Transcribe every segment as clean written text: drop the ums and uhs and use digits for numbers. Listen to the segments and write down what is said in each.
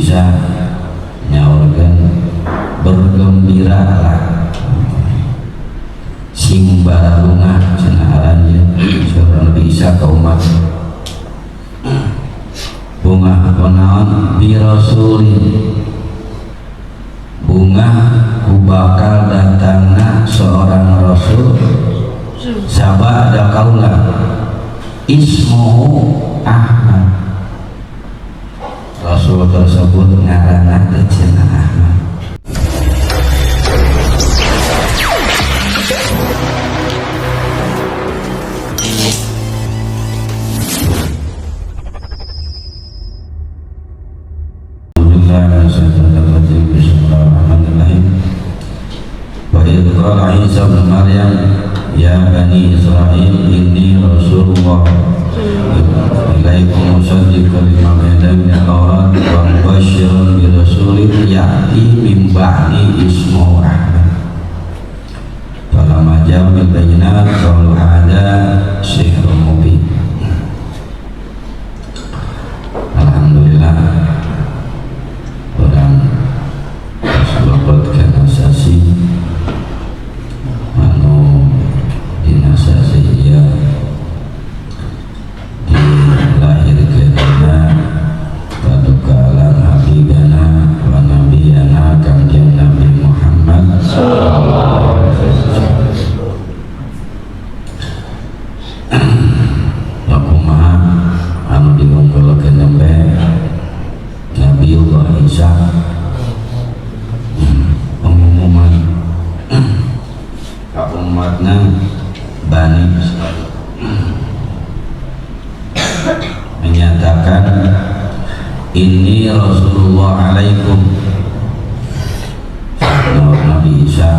Isa nyaurkeun bergembiralah sing baralunga cenah aranjeun saur Nabi Isa ka umat bungah kunaon bi rasulin bungah ku bakal datangna seorang rasul sabada kaula ismuhu Ahmad. Rasul tersebut ngaranna teh cenah Ahmad. Bismillahirrahmanirrahim. Wa idh qala Isa ibn Maryam ya bani Israil inni rasulullah ilaikum musaddiqan lima bayna min at-taurat wa mubasysyiran bi rasulin ya'ti min ba'di ismuhu Ahmad. Falamma ja'a bil bayyinat qalu hadza sihrun mubin. Alhamdulillah orang sebabot kana sasi anu dina sasi ieu dilahirkeunna paduka alam habibana wa nabiyana Kangjeng Nabi Muhammad sallallahu alaihi wasallam. Kumaha anu diunggulkeun nembe Nabiullah Isa pengumuman ka umatna Bani Israil menyatakan inni Rasulullah alaikum. Nabi Isa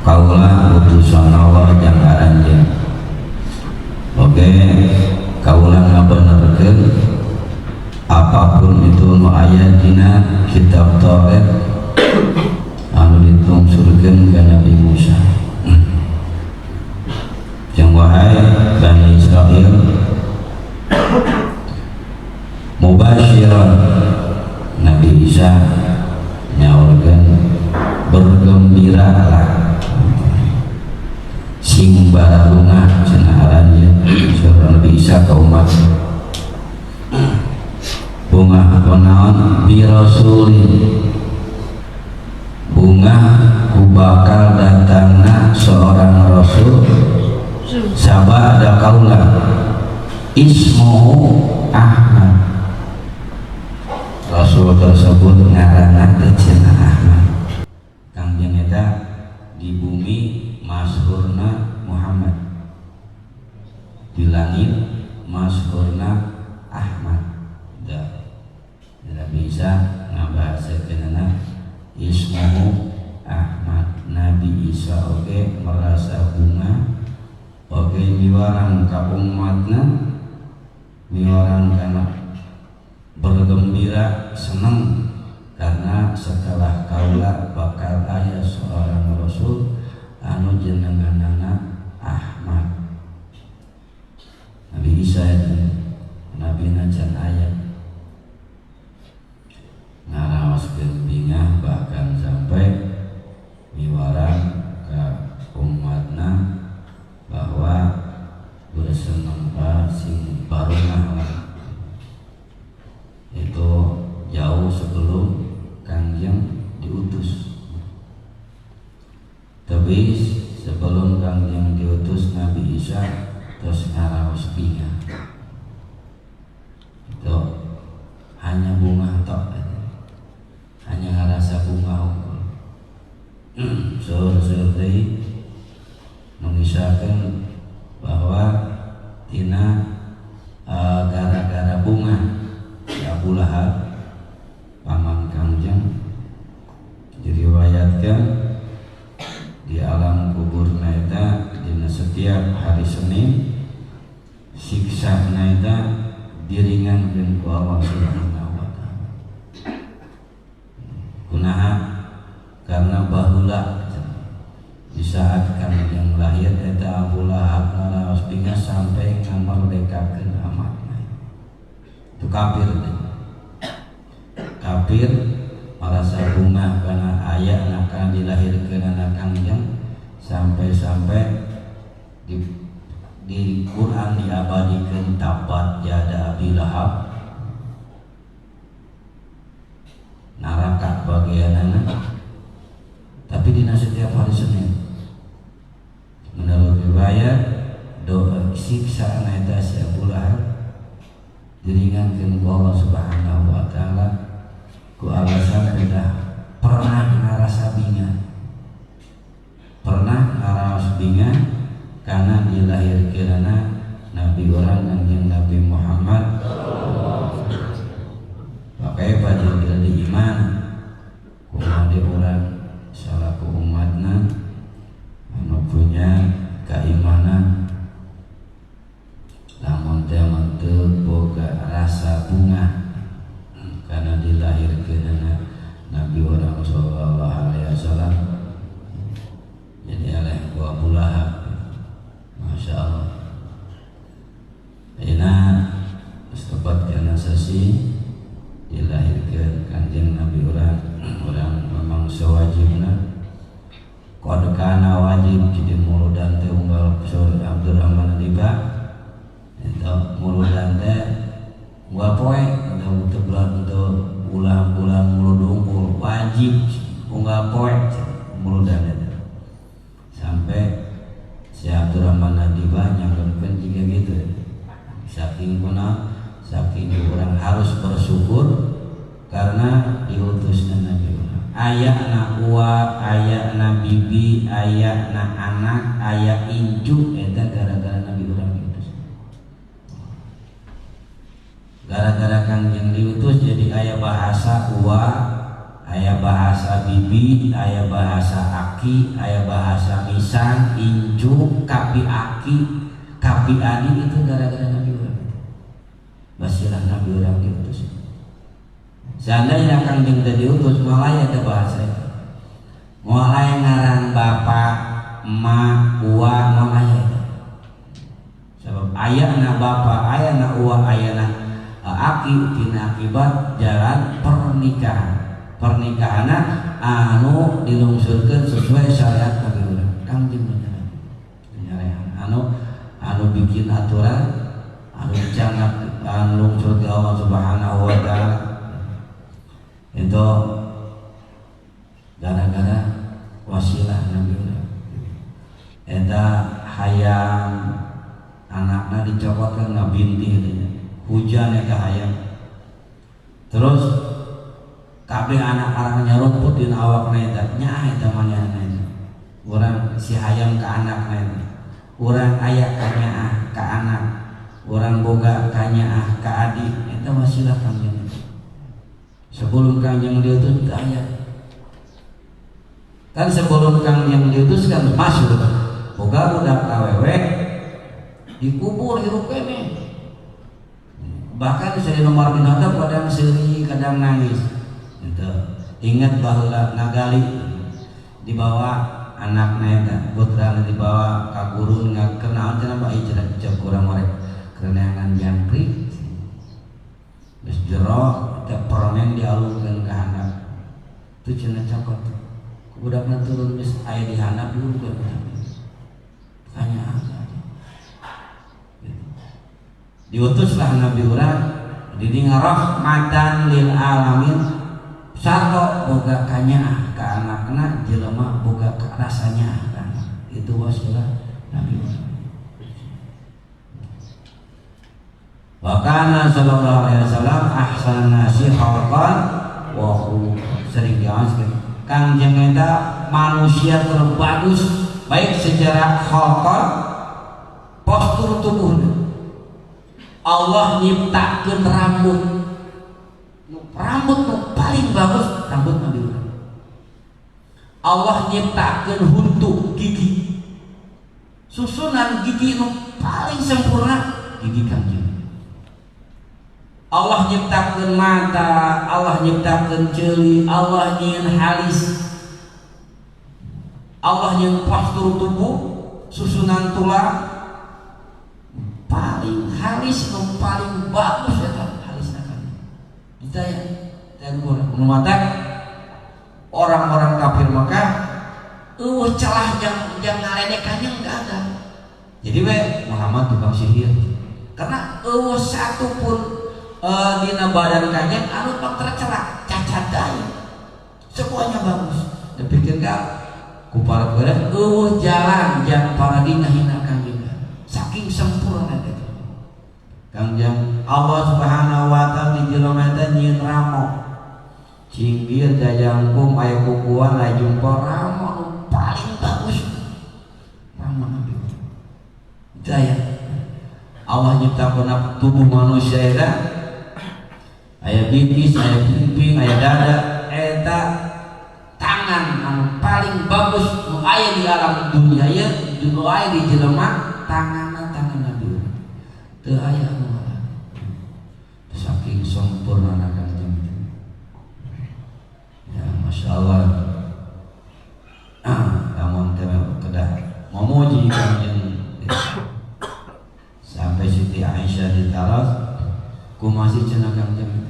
kaula utusan Allah jang aranjeun. Oke, kaula ngabenerkeun apapun itu nu aya dina kitab Taurat anu ditungsurkeun ka Nabi Musa. Jeung wahai Bani Israil mubasyiran Nabi Isa nyaurkeun bergembiralah sing baralunga cenah aranjeun saur Nabi Isa ka umat bungah kunaon bi rasulin bungah ku bakal datangna seorang rasul sabada kaula ismuhu Ahmad. Rasul tersebut ngaranna teh cenah Ahmad. Kangjeng eta di bumi masyhurna Muhammad, di langit masyhurna Ahmad. Da Nabi Isa ngabahasakeunana ismuhu Ahmad. Nabi Isa oge merasa bunga oge miwarang ka umatna, miwarang kana bergembira seneng karena setelah kaula bakal aya seorang rasul anu jenenganana Ahmad. Nabi Isa itu Nabi can aya ngaraoskeun bingah bahkan sampai miwarang ka umatna bahwa berseneng sing barungah lah. Itu jauh sebelum Kangjeng diutus. Tapi sebelum Kangjeng diutus Nabi Isa terus ngaraos bingah. Itu hanya bunga tok, hanya ngerasa bunga unggul. Seur-seur deui mengisahkan bahwa tina gara-gara bunga Abu Lahab paman Kangjeng diriwayatkan di alam kubur eta dina setiap hari Senin siksa eta diringankeun ku Allah Subhanahu wa taala. Kunaha? Karena baheula di saat Kangjeng lahir eta Abu Lahab ngaraos bingah sampai ngamerdekakeun amatna. Itu kafir teh. kafir merasa bungah karena ayah akan dilahirkan anak kangjeng sampai-sampai di Quran diabadikan tabat jada Abi Lahab neraka bagianana. Tapi dina setiap hari Senin menurut riwayat doa siksa eta si Abu Lahab diringankeun ku Allah Subhanahu wa taala ku alasan tidak pernah ngarasa bingah, pernah ngarasa bingah karena dilahirkeunana nabi orang kanjeng Nabi Muhammad. Pakai baju dari iman kumaha orang salaku umatna anu punya keimanan lamun teh teu boga rasa bungah karena dilahirkeunana nabi orang sallallahu alaihi wasallam jadi oleh ku Abu Lahab. Masya Allah. Ayeuna geus tepat kana sasi dilahirkeun kanjeng Nabi urang, urang memang sewajibna qad kana wajib jadi muludan teh unggal sore Abdurrahman Adiba eta muludan teh unggal poe teu bulan teu bulan-bulan mulud unggul wajib unggal poe muludan eta sampai si Abdurrahman Adiba nyangkeun juga gitu saking kuna saking orang harus bersyukur karena diutusnya Nabi urang. Ayah na uwa, ayah na bibi, ayah na anak, ayah incu eta gara-gara Nabi urang diutus. Gara-gara kangjeng diutus jadi ayah bahasa uwa, ayah bahasa bibi, ayah bahasa aki, ayah bahasa misang, incu, kapi aki, kapi adi itu gara-gara Nabi urang. Wasilah Nabi urang diutus. Seandainya kangjeng teu diutus moal aya teh bahasa itu. Moal aya ngaran bapak, emak, uwa moal aya eta. Sebab ayahna bapak, ayahna uwa, ayahna aki tina akibat jalan pernikahan. Pernikahanna anu dilungsurkeun sesuai syariat Nabi urang. Kangjeng nyarehan anu anu bikin aturan anu candak anu lungsur ke Allah Subhanahu wa taala. Itu gara-gara wasilah Nabi urang. Eta hayam anakna dicokotkan ngabinti gitu. Hujan eta hayam. Terus kabeh anak-anaknya nyarumput dina awakna eta nyaah eta manehna eta. Urang si hayam ka anakna eta. Urang aya ka nyaah ka anak. Urang boga ka nyaah ka adi eta wasilah kangjeng. Sebelum kangjeng diutus teu aya. Kan sebelum kangjeng diutus kan masuk boga budak awewe dikubur hirup keneh. Bahkan Sayyidina Umar bin Khattab kadang seuri kadang nangis. Gitu. Ingat baheula ngagali dibawa anakna eta putrana dibawa ka guru ngakenaon cenah bae cenah cek urang merek kerenangan jangkrik. Geus jero teh permen dialungkeun ka handap. Teu cenah cokot. Budakna turun geus aya di handap diulungkeun ka handap. Tanya aja. Diutuslah Nabi urang didinga rahmatan lil alamin sarta boga kanyaah ka anakna jelema boga rasanya ka anak. Itu wasilah Nabi urang. Wa kana sallallahu alaihi wasallam ahsanan nasi khalqan wa khuluqan. Sering dijelaskan kangjeng eta manusia terbagus baik secara khalqan postur tubuhnya. Allah nyiptakeun rambut. Rambut nu paling bagus rambut Nabi urang. Allah nyiptakeun huntu gigi. Susunan gigi nu paling sempurna gigi kangjeng. Allah nyiptakeun mata, Allah nyiptakeun ceuli, Allah nyieun halis. Allah nyieun postur tubuh, susunan tulang paling halis, nu paling bagus eta halisna kan. Kita ya, Teu kurang. Nu matak orang-orang kafir Mekah euweuh celah yang ngaledek kanjeng enggak ada. Jadi we Muhammad tukang sihir. Karena euweuh satu pun dina badan kanjeng anu tercela, cacat deui. Semuanya bagus. Dipikir gak ku para Quraisy euweuh jalan jang paragi ngahina kanjeng. Saking sempurna gitu. Kangjeng Allah Subhanahu wa taala di jelema eta nyieun ramo. Cinggir jajangkung aya kukuan aya jempol ramo nu paling bagus. Ramo Nabi. Jaya. Allah nyiptakeun tubuh manusia eta aya betis, aya pingping, aya dada, eta tangan anu paling bagus nu aya di alam dunia ieu, nu aya di jelema tanganna tangan Nabi. Teu aya anu saking sempurna kanjeng. Ya, Masya Allah. Lamun teh kedah memuji kanjeng sampai Siti Aisyah ditaros kumaha cenah kanjeng,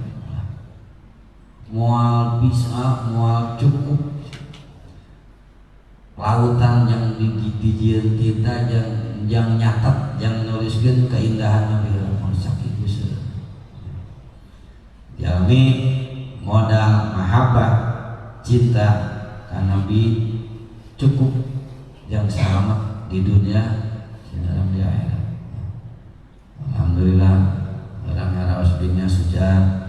moal bisa, moal cukup lautan yang dijieun kita yang nyatet, yang nuliskeun keindahan Nabi Muhammad sakitu seueur. Jalmi modal mahabbah cinta ka Nabi cukup yang selamat di dunia dalam di akhirat. Alhamdulillah orang ngaraos bingah sejak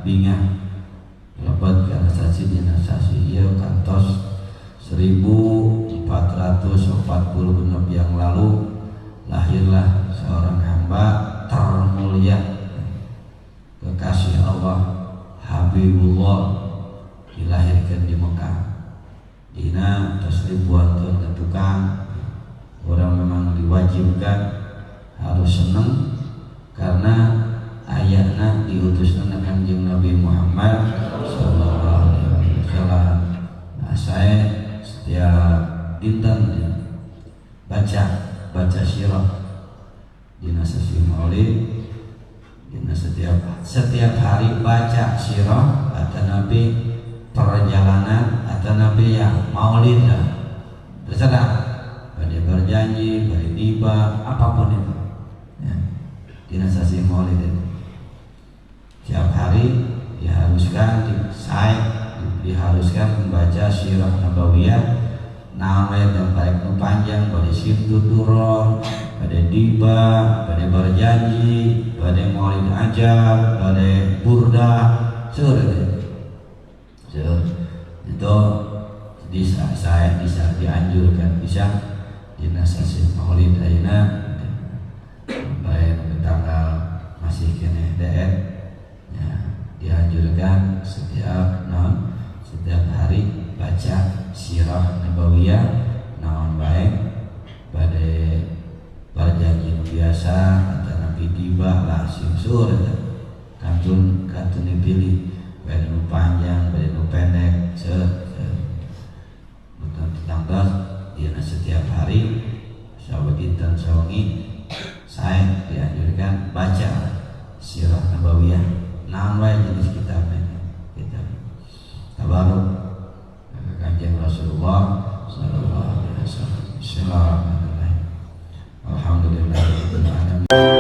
bingah lebat karena sasi dina sasi ieu kantos 1446 yang lalu lahirlah seorang hamba termulia, kekasih Allah, Habibullah, dilahirkan di Mekah dina tos ribuan tahun ke tukang. Orang memang diwajibkan harus senang karena ayatna diutusna Kanjeng Nabi Muhammad sallallahu alaihi wasallam. Nah, saya setiap dinten baca baca sirah dina sasi Maulid, dina setiap setiap hari baca sirah atau nabi perjalanan atau nabi ya maulid lah, terserah pada berjanji, pada tiba, apapun itu ya. Dina sasi Maulid itu tiap hari diharuskan, saya diharuskan membaca sirah nabawiyah, namanya yang paling panjang pada Simtu Duror, pada diba, pada berjanji, pada maulid ajab, pada burda, seueur seueur itu bisa, saya bisa dianjurkan bisa dina sasi maulid ayeuna baik tanggal masih keneh DR ya, dianjurkan setiap non setiap hari baca sirah nabawiyah naon baik pada perjanjian biasa atau nabi tiba lah simsur kantun kantun dipilih baik nu panjang baik nu pendek se tentang dia setiap hari sawadinten sawengi saya dianjurkan baca sirah nabawiyah naon wae jenis kitabnya, kitab tabaruk Kanjeng Rasulullah sallallahu alaihi wasallam. Bismillahirrahmanirrahim. Alhamdulillahirabbil alamin.